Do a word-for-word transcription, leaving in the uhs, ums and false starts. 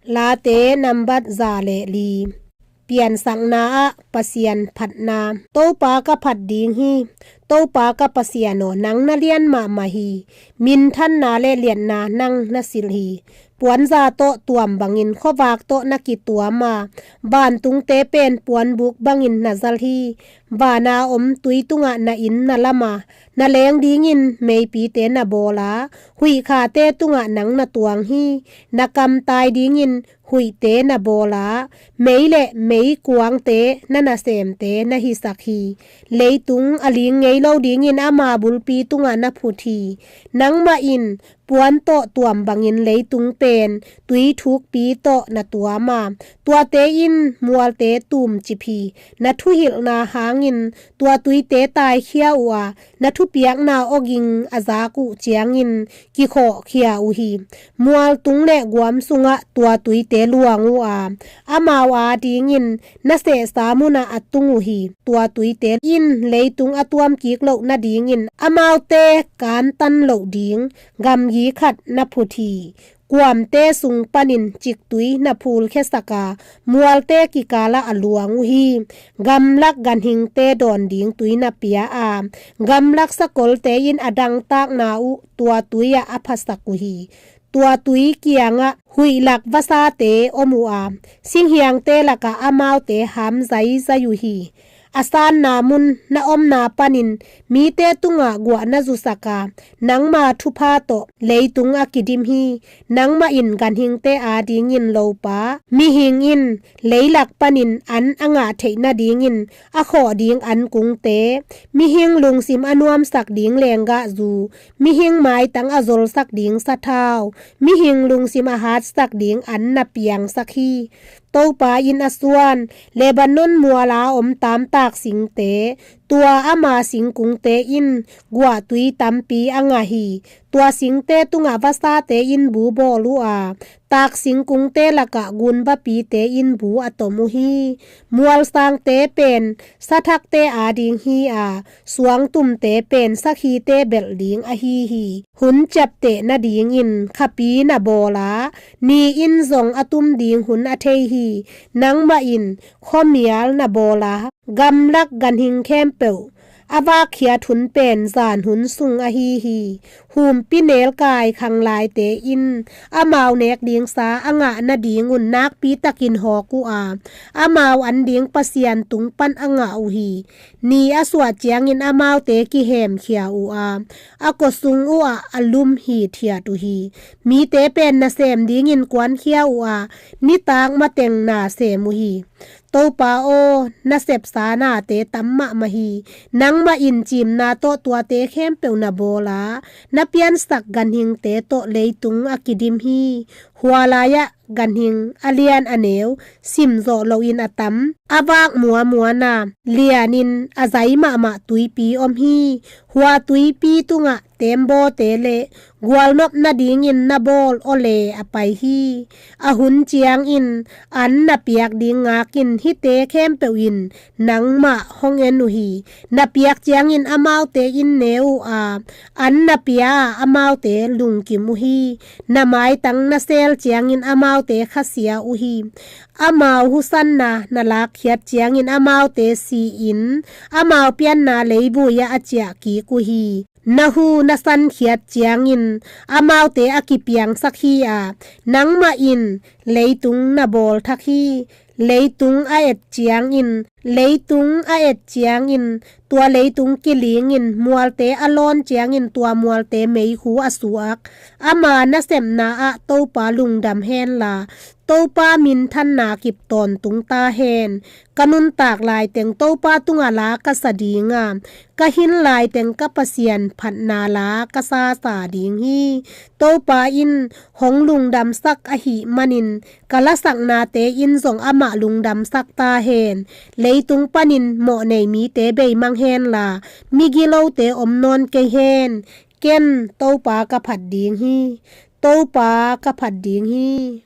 Late nambat za le li. Piansakna ah Pasian phatna. Topa ka phat ding hi. Topa ka Pasian aw, nang na lian mahmah hi. Minthanna le liatna nang na silh hi. Puanza tawh tuam bangin khuavak tawh na kituam a, vantungte pen puanbuk bangin na zal hi. Vana om tui tungah na inn na lam a, na leng dingin meipite na bawl a, huihkhate tungah nang na tuang hi. Na kamtai dingin huihte na bawl a, mei le meikuangte na nasemte na hisak hi. Leitung a ling ngei lo dingin ama bulpi tungah na phut hi. Nangmah in puan tawh tuam bangin leitung pen tui thukpi tawh na tuam a, tuate in mualte tumcip hi. Na thuhilhna hangin tua tuite taikhia uh a, na thupiakna awging a zak uh ciangin kikhawhkhia uh hi. Mualtung le guam sungah tua tuite luang uh a, amau adingin na sehsa munah a tung uh hi. Tua tuite in leitung a tuamkik loh nadingin amaute kantan loh ding gamgi khat na phut hi. Kuamte sung panin ciktui na phulkhiasak a, mualte kikalah a luang uh hi. Gamlak ganhingte dawn ding tui na pia a, gamlak sakolte in a dangtakna uh tua tui ah a phasak uh hi. Tua tui kiangah huihlak vasate om uh a, singhiangte lakah amaute ham zaizai uh hi. A sanna mun na omna panin mite tungah guah na zusak a, nangma thupha tawh leitung a kidim hi. Nangmah in ganhingte adingin lopa, mihing in leilak panin an a ngah theih nadingin a khawh ding ankungte, mihing lungsim a nuamsak ding lenggahzu, mihing maitang a zolsak ding sathau, mihing lungsim a hatsak ding an na piangsak hi. Topa in a suan Lebanon muala om tamtak singte, tua ama singkungte in guahtui tampi a ngah hi. Tua singte tungah vasate in bu bawl uh a, tak singkungte lakah gunvapite in bu a tom uh hi. Mualsangte pen sathakte ading hi a, suangtumte pen sakhite belh ding ahi hi. Hun ciapteh nadingin khapi na bawl a, ni in zong a tum ding hun a thei hi. Nangmah in khuamial na bawl a, gamlak ganhing khempeuh a vakkhiat hun pen zan hun sung ahi hi. Humpinelkai khanglaite in amau nek dingsa a ngah nadingun nakpitakin hawk uh a, amau an ding Pasian tung pan a ngah uh hi. Ni a suah ciangin amaute kihemkhia uh a, a kua sung uhah a lum hithiat uh hi. Mite pen nasem dingin kuankhia uh a, nitak mateng na sem uh hi. Topa aw, na sepsa nate tam mahmah hi. Nangmah in cimna tawh tuate khempeuh na bawl a, na piansak ganhingte tawh leitung a kidim hi. Hua lai-ah ganhing a lian a neu simzawh loin a tam, a vak muamuana, lianin a zai mahmah tuipi om hi. Hua tuipi tungah teembawte le gualnop nadingin na bawl awle a pai hi. A hun ciangin an na piak ding ngakin hihte khempeuh in nangmah hong en uh hi. Na piak ciangin amaute in ne uh a, an na pia-a amaute lungkim uh hi. Na maitang na sel ciangin amaute khasia uh hi. Amau husanna na lakkhiat ciangin amaute si-in amau pianna leivui-ah a ciah kik uh hi. Na hu na sankhiat ciangin amaute a kipiangsak hi a, nangmah in leitung na bawlthak hi. Leitung a et ciangin, leitung a et ciangin, tua leitung kilingin, mualte a lawn ciangin tua mualte meikhu a suak. Ama nasepna ah Topa lungdam henla, Topa minthanna kip tawntung ta hen. Ka nuntak laiteng Topa tungah la ka sa ding a, ka hin laiteng ka Pasian phatna la ka sasa ding hi. Topa in hong lungdamsak ahih manin ka lasaknate in zong amah lungdamsak ta hen. Leitung panin mawhnei mite beimang henla, migilote om nawn kei hen. Ken Topa ka phat ding hi. Topa ka phat ding hi.